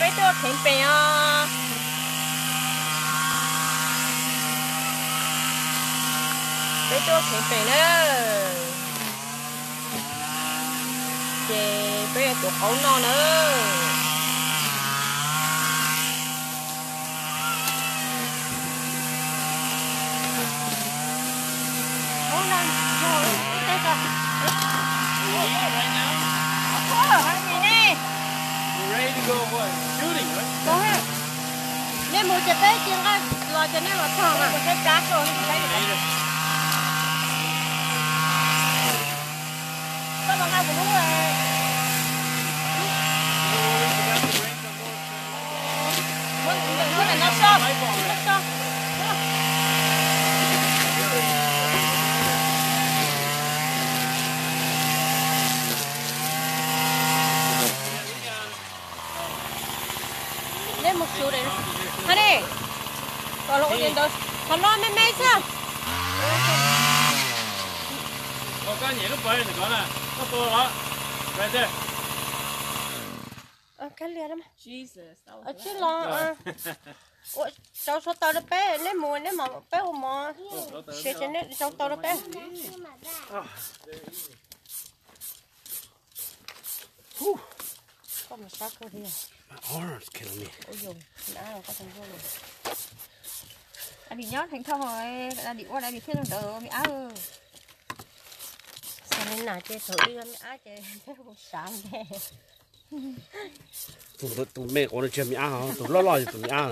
Peb tuaj kheev peem os. Peb tuaj kheev peem na. Ces peb yuav tuav qaub noj na. Nej mus ces peb cia nqaij los ces nej los txog mas. Neb mus su de. Ha ne. Kom los ua li ntawd. Qhov no me me xwb. Kab lias. Tsib los. Ua rau sau taws rau peb, neb mus neb mam peb ua mov. Sia ces neb sau taws rau peb. Koj mus sab kawg li. Ui yus, me ab koj tus nruj lus. Ab dim nyob theem thauj, ab dim ua ab dim thiaj zoo ntawd me ab. Xav li na ces thaum ib me ab ces peb hu sav nte. Tus me quav no tsis yog me ab, tus loj loj yog tus me ab.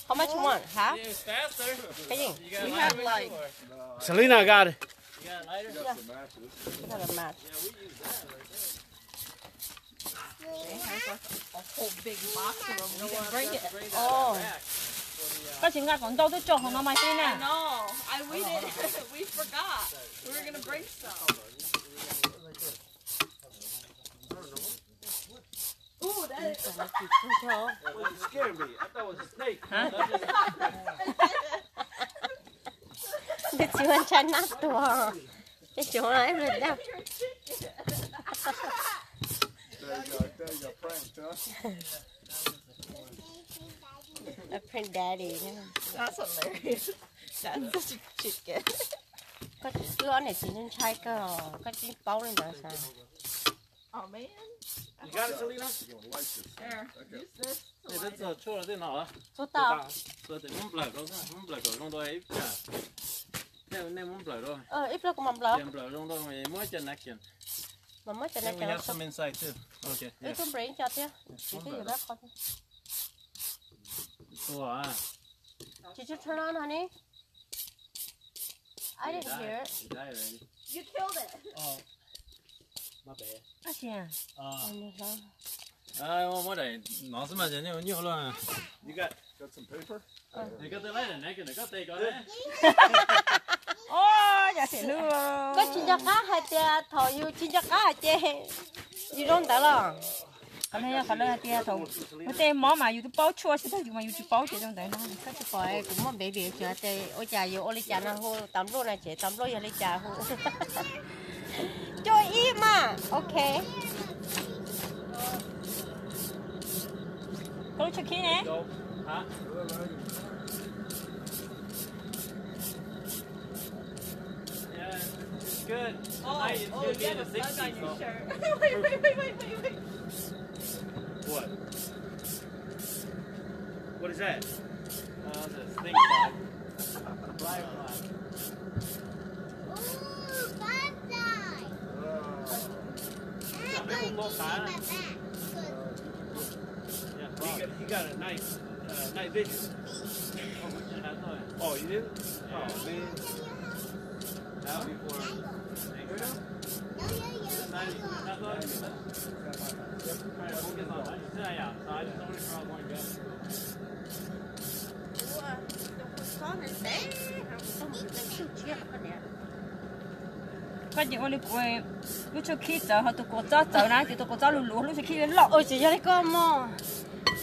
How much you want? Half? Cái gì? We have like Selena got it. Got a match. They have a, a whole big box of them. We can bring it. Oh. Koj tsis nqa kom ntau twb tso hauv no mas xij na. I know. I, we did. We forgot. We were gonna bring some. Ooh, that is. Well, you scared me. I thought it was a snake. Hah? Twb tsis ua ntshai nab tuag. Ces tsuas ib pliag daj. Prank daddy. That's hilarious. That's such a chicken. Koj twb ob niam txiv ntshai kawg, koj tsis paub li ntawd xav. Oh man. You got it, Selena? Here, use this. Hey, that's a tshuaj tej no. Tshuaj tau. Tshuaj tej muab nplawm rau, muab nplawm kom zoo rau ib pliag. Tej nej muab nplawm rau. Ib pliag kuv mam nplawm. Nplawm zoo rau, muab ib co napkin. Mam muab co napkin. Wb tub nplawm ib co thiab. Tsis twb yus dab qho thiab. Tua. Tsis tshuaj tshuaj no no ne. I didn't hear it. You killed it. Muab daim no xwb mas ces nej ua nyuaj luaj. Koj tsis nco qab hais tias thaum yus tsis nco qab hais tias yus zoo ntawd los. Qhov no yog qhov lawv hais tias thaum muaj tej mob mas yus twb paub tshuaj xwb tab yus mas yus tsis paub ces zoo ntawd no. Koj tsis pom kuv muaj baby ces ua cas yus ua li cas no hu tas npluj no ces tas npluj yog li cas hu. Cuaj ib mas, ok. Koj lub tshuaj khib ne? Yeah, it's good. Tonight it's gonna be in the sixties, so. Wait, wait, wait, wait, wait, wait. What? What is that? Uh, the stink bug. Fly fly. Ooh, firefly. Wow. He got, he got a nice, uh, night vision. Oh, you didn't? Oh, man. Koj ces ua li kuv, lub tshuaj khib txawv ho tus kuv txob txawv na, ces tus kuv txob luv luv lub tshuaj khib loj. Ua tsis yog li koj mog.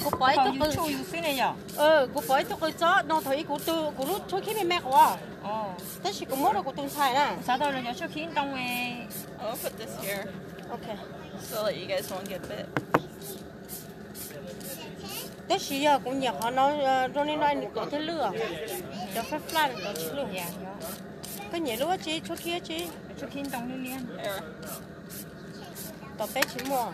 Kuv pom ib tug qws, kuv pom ib tug qws txob no thaum ub kuv, kuv lub tshuaj khib me me quav, tab sis kuv muab rau kuv tus ntxhais na. Kuv xav tau los cov tshuaj khib ntoo. Okay. So like you guys won't get bit. Tab sis yog kuv nyiam qhov no, zoo li no nws kov thiaj lwj os. Cov fab flaj nws kov tsis lwj. Koj nyiam lub ua tsi, tshuab khib tsi? Tshuab khib ntoo liab liab. Tom peb tsis muaj.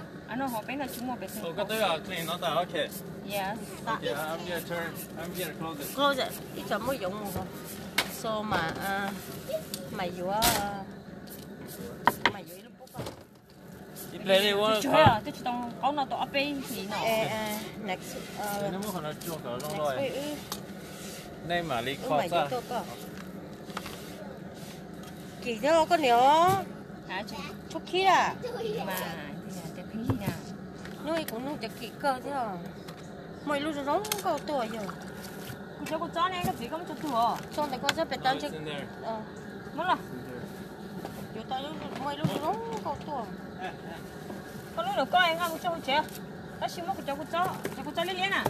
Peb no tsis muaj peb. Koj twb clean no tas, okay. Yes. Okay, I'm gonna turn, I'm gonna close it. Close it. Ib tsam muab yoov mus. So mas, mas yuav, mas yuav ib lub pob koj. Ib pliag li ua. Tsis tau qaub no tau ob peb hlis no. Next, next week wb, nej mam li kho tuaj koj. Kim thiab koj niam. Tshuab khib a. Nug ib kuv nug cov kim kawg thiab. Muaj ib lub zoo zoo nkauj tuaj yog. Kuv cov kua txob ne, koj txiv koj muab tso tuag. Tso ntawm koj txob pem tau ntshe. Muab los. Yuav tau muaj ib lub zoo zoo nkauj tuaj. Koj lub ntawm koj nqa mus tso hauv tsev. Tab sis muab kuv cov kua txob, cov kua txob liab liab na.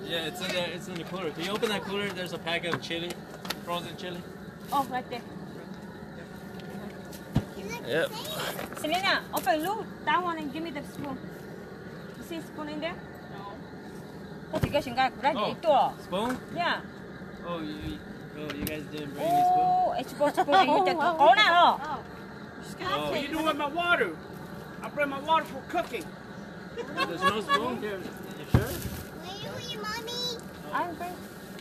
Yeah, it's in there. It's in the cooler. Can you open that cooler? There's a pack of chili, frozen chili. Oh, right there. Yep. Selena, open look. That one and give me the spoon. You see spoon in there? No. Koj txiv koj tsis nqa kuv dab ntawd tuaj. Spoon? Yeah. Oh, you, oh, you guys didn't bring any spoon? Oh, it's supposed to go in the, qaub na los. Oh. What are you doing with my water? I bring my water for cooking. There's no spoon here. You sure? Where you eat, mommy? I'm bring.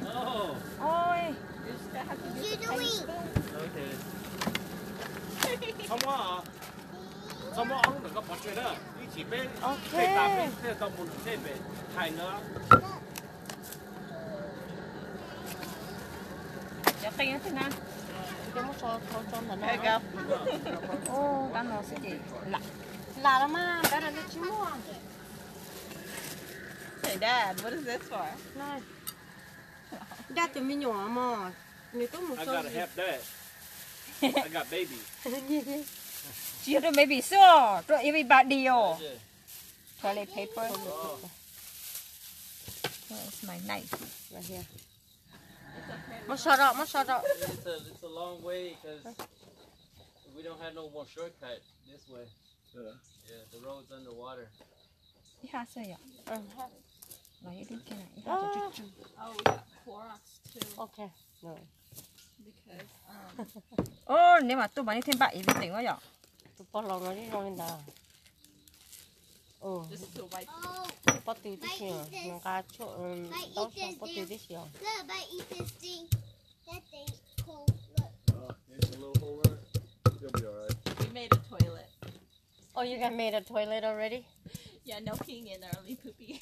Oh. Oi. What you doing? Okay. Txhob muab, txhob muab ob lub ntawm koj pov tseg na. Ib chim peb, peb tas peb thiaj tau mus nram tej pem thais na. Cov qe no twg na? Cov muab tso, tso, tso ntawm no. Ub, tab no xwb ces lam, lam los mas, tab no twb tsis muaj. Hey, Dad, what is this for? Dad tus me nyuam mog, nws twb mus tso. I got a half dad. I got baby. Tsis yog rau baby xwb, rau everybody os. Toilet paper. Where is my knife? Right here. Muab so rau, muab so rau. It's a, it's a long way 'cause we don't have no more shortcut this way. Yeah, the road's underwater. Ib hab xwb yom. Los ib lub kiag na, ib hab cov tsw tsw. Oh, we got Clorox too. Okay. No. Because, um, oh, nej mas tuaj mas nej thiaj npaj ib lub teem os yom. Tus poj laus no zoo li ntawd. This is to wipe. Pob tw tib si, nqa tshuaj, taub so pob tw tib si os. Look, I eat this thing. That thing's cold. Look. Uh, it's a little hole in it. You'll be all right. We made a toilet. Oh, you guys made a toilet already? Yeah, no peeing in or only pooping.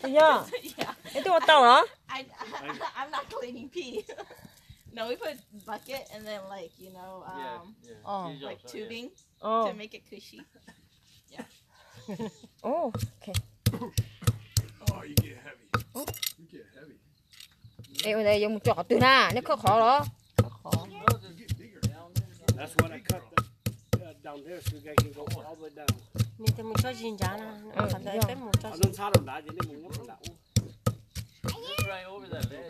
Yog. Yeah. Es twb ua tau los? I, I'm not cleaning pee. No, we put bucket and then, like, you know, um, yeah, yeah. Oh. Like tubing to make it cushy. Yeah. Oh, okay. Oh, you get heavy. You get heavy. Es ua ntawd yuav mus tso qhov twg na? Nej khawb qhov los? Khawb qhov. That's what I cut the, uh, down there so you guys can go all the way down. Nws mus tso zis nrad na, qhov ntawd peb mus tso zis. Ntxhab rau nrad ces nej mus nyob rau nrad ub.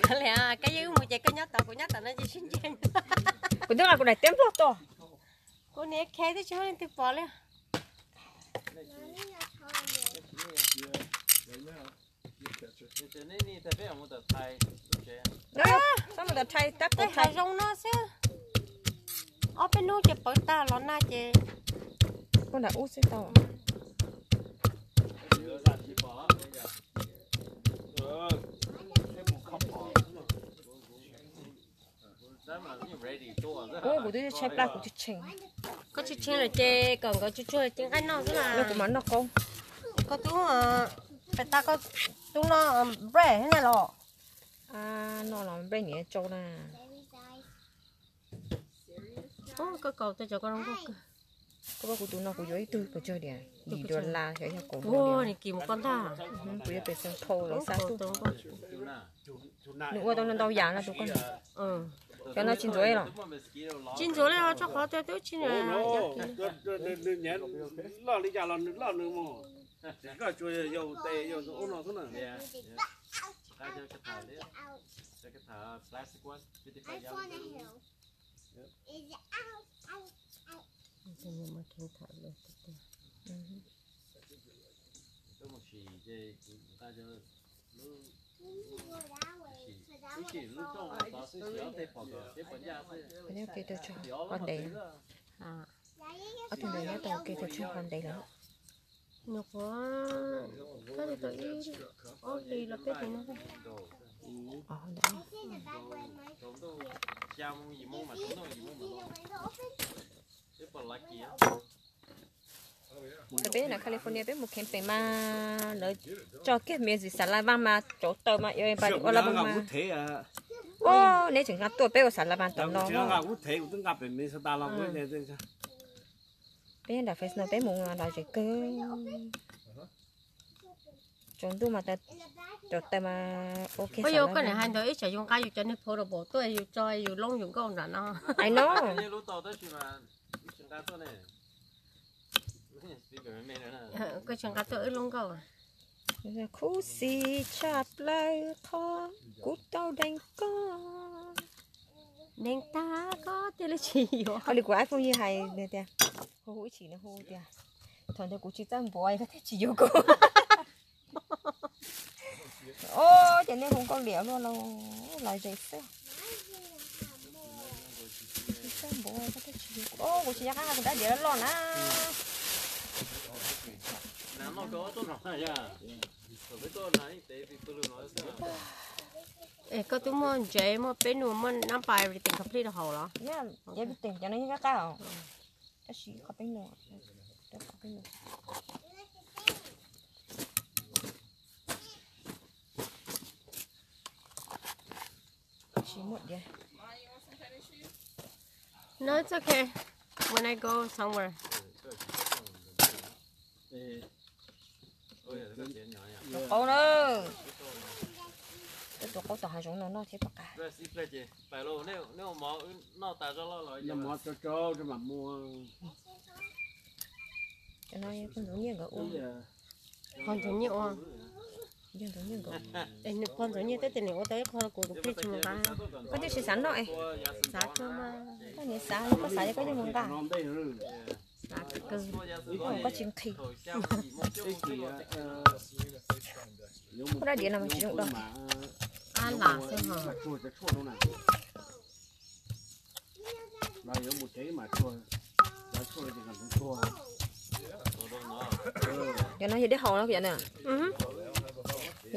Koj li, koj yeej mus ces koj nyob tod, kuv nyob tom no ces sib ntsib. Kuv twb nqa kuv daim teb nplog tuaj. Kuv niam khe twb tsis muaj leej twg pom li. Peb mus tom thais tab peb thais zoo no xwb. Ob peb hnub ces pawv tag los na ces. Kuv nram ub xwb tau. Ub, kuv twb tshaib plab kuv tsis tsheej. Koj tsis tsheej lawm ces kom nkawd tsuag tsuag ces nqaij noj xwb na. Kuv mam noj qaub. Koj tub, pem tas koj tub noj bread thiab na los? Noj los bread niam tsau na. Koj kaus tej cov koj zoo nkauj kawg. Koj pab kuv tus no kuv yuav ib tug pes tsawg diam, yim dollar xyov yog kaum dollar. Nws kis mus koj ntag. Kuv yuav pes tsawg thau los xav tuaj. Nws ua tau ntau yam no tus koj. Cov no tsis ntxuav los? Tsis ntxuav li os, rau qhov tias twb tsis ntxuav. Loj li cas los nws loj nws mus. Koj tsuas yog tes yog ub no xwb na. Nyob ke rau tso qhov ntev, ob tug ntawd nyob tau ke rau tso qhov ntev lawm. Nyuam qhuav, koj li tau ib, ob hlis los peb hlis no. Thaum peb nyob California peb mus camping mas lawv tso kiag me ntsis xav laj vaj mas cov taws mas ua la vaj mas. Ua, neb tseem nqa tuaj peb ua xav laj vaj tom no. Peb nyob nram Fresno peb mus los zem kawg. Tsaus ntuj mas cov taws mas ok. Koj yuav koj niam hais ntawd ib tsam yus nqa yus cov niag portable tuaj yus tso yus loob yus nkauj nram no. Ai no. Koj tsis nqa tuaj wb loob nkauj. Khuv xim tshaj plaws qhov kuv tau deev koj. Deev tag koj tiag li tsis yuav. Li kuv iPhone yeej hais tias, hu hu ib tshim nws hu tias, thaum ntawd kuv tsis txawj npuav koj thiaj tsis yuav kuv. Os, ces nej hu nkauj liam luaj los, los zem xwb. Tsis txawj npuav koj thiaj tsis yuav kuv. Os, kuv tsis nco qab nqa kuv rab diav loj loj na. Es koj twb muaj ntsev muaj peb nus muaj nab pa everything complete rau hauv los? Everything cov no yeej qab qab os. Tab sis qhov peb nus, qhov peb nus. Tsis muaj diav. No, it's okay. When I go somewhere. Qaub na. Koj tus qaub tom hav zoov no noj thiab pom qab. Cov no poj ntxoov nyiaj nkawd ua. Poj ntxoov nyiaj ua. Poj ntxoov nyiaj teb tes nim ua tau ib qho los kuv tus plig tsis mus nqa. Koj twb tsis xav noj es. Xav kawg mas. Koj nim xav, koj xav ces koj yeej mus nqa. Xav kawg. Koj tsis nqhis. Kuv rab diav no mas tsis zoo dua. Ab lam xwb hos. Cov no yog dej haus no yom na.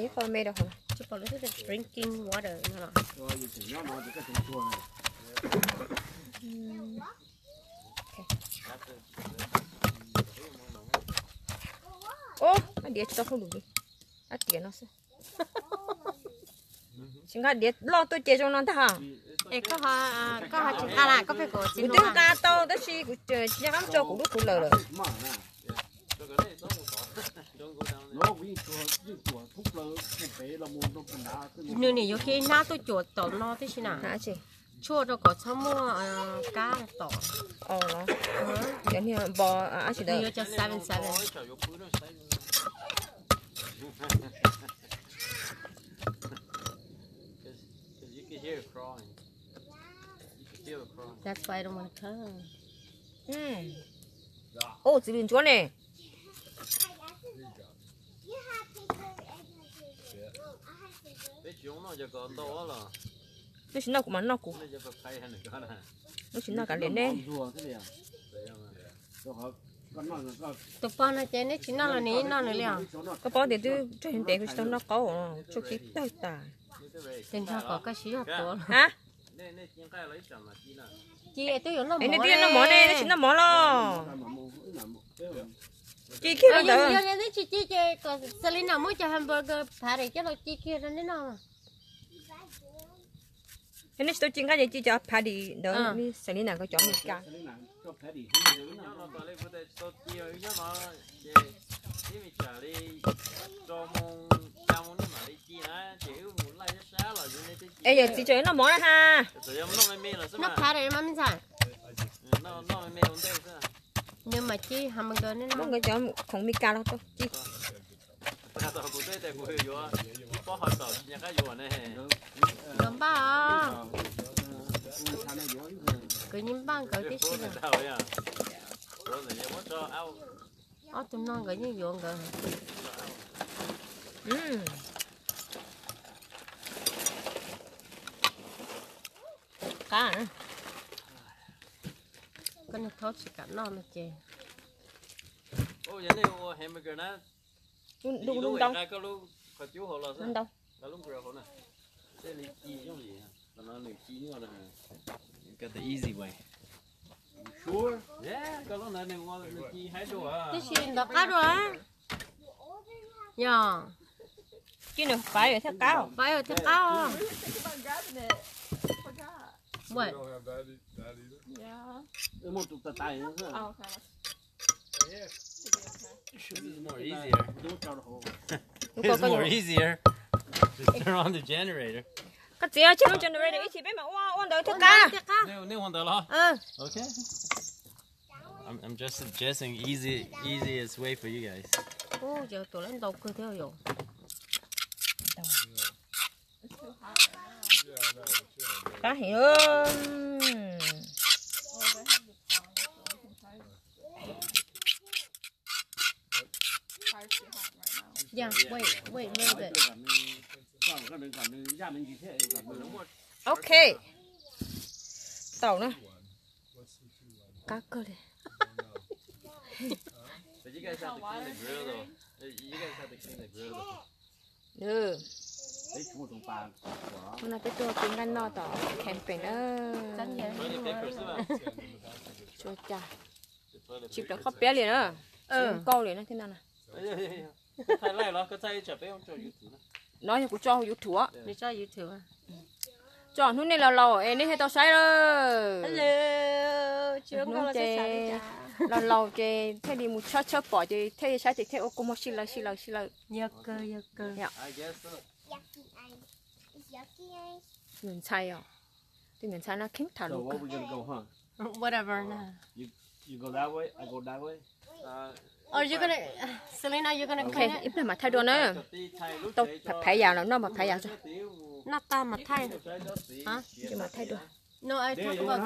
Ib qho me rau hauv. Drinking water no. Ub, ab diav tsis tau hauj lwm li. Ab diav no xwb. Tsis nqa diav loj tuaj ces zoo no ntag hos. Es koj ho tsis nqa las koj pheej kom txiv. Kuv twb nqa tau tab sis kuv tsis nco qab tso kuv lub cooler lawm. Nws nim yuav kiag ib hnab tuaj cuam tom no tib si na. Tshuaj rau kom txhob muaj kab tom. Cov niag npo ab tsi ntawd. Yuav cov seven seven. That's why I don't want to come. Ub, txiv lws ntsuab ne. Neb tsis noj kuv mas noj kuv. Neb tsis noj kav liam neb. Tus pog no ces neb tsis noj los nws noj nws li os. Koj paub tias twb ntev kuv tsis tau noj qaub, tsuj ci tawg tas. Ces nrog kom koj siv zog tuav. Ha? Ci twb yuav noj mov ne, neb tsis noj mov los? Ci kiag rau ntawd. Yog neb tsis ci ces kom Selena muab cov hamburger patty coj los ci kiag rau neb noj. Yog neb tsis tau ci nqaij ces ci cov patty ntawd, Selena nkawd cov Meskas. Es yawm txiv tseem noj mov na ha. Noj patty mas me ntxhais. Nws mas ci hamburger ne no. Muab nkawd cov khoom Meskas los rau ci. Nkawd npaj os. Nkawd npaj nkawd tib si. Ob tug no nkawd yeej yuav nkawd. Qab, koj niag thaub tsis kam noj no ces. Ua hamburger na, du lub ntoo. Ntoo. Got the easy way. Tab sis ntov qab dua. Yog. Cia nws fire thiaj qab. Fire thiaj qab. What? This is more easier. It's more easier. Just turn on the generator. Koj txiv, tsis muaj generator ib chim peb mam ua, ua ntawd thiaj qab. Nej ua ntawd los? Okay. I'm, I'm just suggesting easy, easiest way for you guys. Ub, ces tuam lawv ntau kawg thiab yom. Qab heev. Yeah, wait, wait a little bit. Ok. Tau na. Qab kawg li. Hnub no peb tuaj ua ke nqaij noj tom camping na. Tsis plaws qhov piav li na. Tsis zoo nkauj li na thiab no na. No yog kuv tso hauv YouTube. Tso hnub nej laus laus es nej thiaj tau saib lawm. Hnub ces laus laus ces thiaj li mus tshawb tshawb pom ces thiaj li saib ces thiaj ua kua muag sij lawm sij lawm sij lawm. Yog kawg, yog kawg. Yog. Nyuam ntxhais os. Tus nyuam ntxhais no kheev tham lus kawg. Whatever na. Are you gonna, Selena, you gonna clean it? Ib pliag mam thaij dua na. Tau phav yam los noj mas phav yam tso. Noj tag mas thaij. Mam thaij dua. No, I talk about